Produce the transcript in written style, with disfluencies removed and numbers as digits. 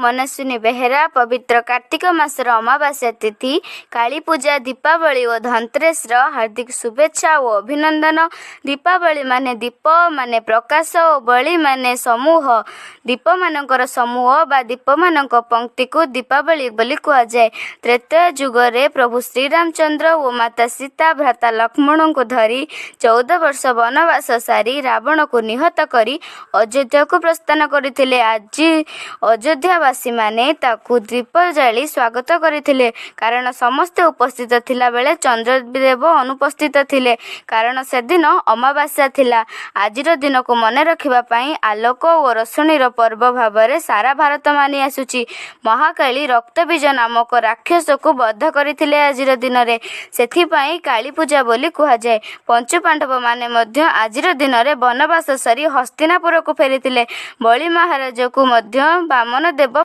ମନସ୍ୱିନୀ ବେହେରା। ପବିତ୍ର କାର୍ତ୍ତିକ ମାସର ଅମାବାସ୍ୟା ତିଥି, କାଳୀପୂଜା, ଦୀପାବଳି ଓ ଧନତେରସର ହାର୍ଦ୍ଦିକ ଶୁଭେଚ୍ଛା ଓ ଅଭିନନ୍ଦନ। ଦୀପାବଳି ମାନେ ଦୀପ ମାନେ ପ୍ରକାଶ ଓ ବଳି ମାନେ ସମୂହ। ଦୀପମାନଙ୍କର ସମୂହ ବା ଦୀପମାନଙ୍କ ପଂକ୍ତିକୁ ଦୀପାବଳି ବୋଲି କୁହାଯାଏ। ତ୍ରେତୟା ଯୁଗରେ ପ୍ରଭୁ ଶ୍ରୀରାମଚନ୍ଦ୍ର ଓ ମାତା ସୀତା ଭ୍ରାତା ଲକ୍ଷ୍ମଣଙ୍କୁ ଧରି 14 ବର୍ଷ ବନବାସ ସାରି ରାବଣକୁ ନିହତ କରି ଅଯୋଧ୍ୟାକୁ ପ୍ରସ୍ଥାନ କରିଥିଲେ। ଆଜି ଅଯୋଧ୍ୟାବାସୀମାନେ ତାକୁ ଦୀପ ଜାଳି ସ୍ୱାଗତ କରିଥିଲେ, କାରଣ ସମସ୍ତେ ଉପସ୍ଥିତ ଥିଲାବେଳେ ଚନ୍ଦ୍ରଦେବ ଅନୁପସ୍ଥିତ ଥିଲେ, କାରଣ ସେଦିନ ଅମାବାସ୍ୟା ଥିଲା। ଆଜିର ଦିନକୁ ମନେ ରଖିବା ପାଇଁ ଆଲୋକ ଓ ରୋଶଣୀର ପର୍ବ ଭାବରେ ସାରା ଭାରତ ମାନି ଆସୁଛି। ମହାକାଳୀ ରକ୍ତବୀଜ ନାମକ ରାକ୍ଷସକୁ ବଧ କରିଥିଲେ ଆଜିର ଦିନରେ, ସେଥିପାଇଁ କାଳୀପୂଜା ବୋଲି କୁହାଯାଏ। ପଞ୍ଚୁପାଣ୍ଡବମାନେ ମଧ୍ୟ ଆଜିର ଦିନରେ ବନବାସ ସାରି ହସ୍ତିନାପୁରକୁ ଫେରିଥିଲେ। ବଳି ମହାରାଜକୁ ମଧ୍ୟ ବାମନ ଦେବ